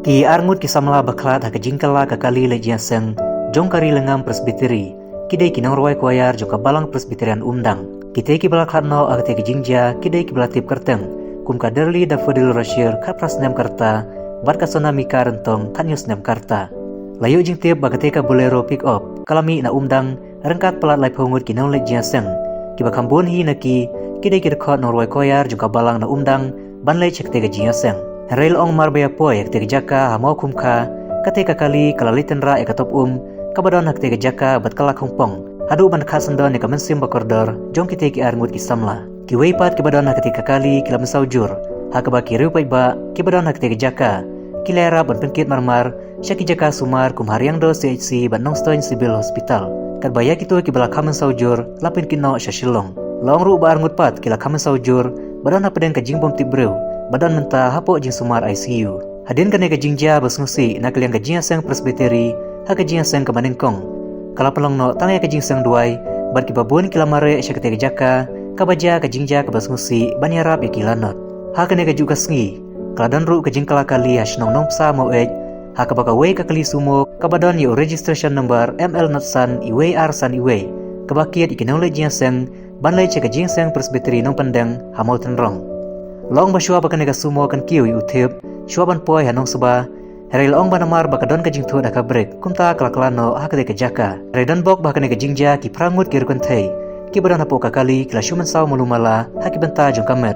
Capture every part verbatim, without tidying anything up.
Ki arngut ki samla ba khlad ha ka jingkylla ka kali leit jingïaseng jong ka Ri Lyngngam Presbytery, ki dei ki nongrwai choir jong ka Balang Presbyterian Umdang. Kite kiba la khlad noh ha katei ka jingjia ki dei kiba la tip kyrteng kum ka Derly Daffodil Rashir, khatphra snem ka rta, bad ka Sonamika Ryntong, khathynñiew snem ka rta. La ïoh jingtip ba katei ka Bolero pick up ka la mih na Umdang ryngkat palat laiphew ngut ki nongleit jingïaseng, kiba kham bun hi na ki, ki dei ki dkhot nongrwai choir jong ka Balang na Umdang, ban leit sha katei ka jingïaseng. Hynrei la ong mar ba ïa poi ha katei ka jaka ha Mawkhumkha, katei ka kali ka la leit tynrah ïa ka top um kaba don ha katei ka jaka bad ka la khongpong, haduh ban kha syndon ïa ka mynsiem ba kordor jong kitei ki arngut ki samla. Kiwei pat kiba don ha katei ka kali ki la mynsaw jur, ha kaba ki riew paidbah kiba don ha katei ka jaka ki la ïarap ban pynkit marmar sha ki jaka sumar kum ha Riangdo C H C bad Nongstoiñ Civil Hospital, katba ïa kito kiba la kham mynsaw jur la pynkit noh sha Shillong. La ong ruh ba arngut pat ki la kham mynsaw jur ba don hapdeng ka jingbymtip briew ba don mynta hapoh jingsumar I C U. Hadien kane ka jingjia ba sngewsih na ka liang ka jingïaseng Presbytery ha ka jingïaseng kaba nyngkong, ka la pynlong noh tang ïa ka jingseng duwai, bad kiba bun ki la mareh sha katei ka jaka kaba jia ka jingjia kaba sngewsih ban ïarap ïa ki lanot. Ha kane kajuh ka sngi ka la don ruh ka jingkylla kali ha shnong Nongpsa Maweit, ha kaba kawei ka kali sumo kaba don ïa u registration number M L not san iwei ar san iwei, kaba kit ïa ki nongleit jingïaseng ban leit sha ka jingïaseng Presbytery Nongpyndeng ha Mawtynrong. La ong ba shuwa ba kane ka sumo kan kiew ïa u Thep shuwa ban poi ha Nongsba, hynrei la ong ba namar ba ka don ka jingthut ha ka brek, kumta ka la kylla noh ha katei ka jaka. Hynrei donbok ba ha kane ka jingjia ki phra ngut ki riewkynthei kiba don hapoh ka kali ki la shu mynsaw malu mala ha ki bynta jong ka met,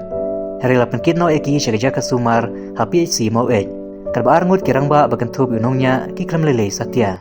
hynrei la pynkit noh ïa ki sha ka jaka sumar ha P H C Maweit, katba arngut ki rangbah ba kynthup ïa u nongñiah ki khlem lei lei satia.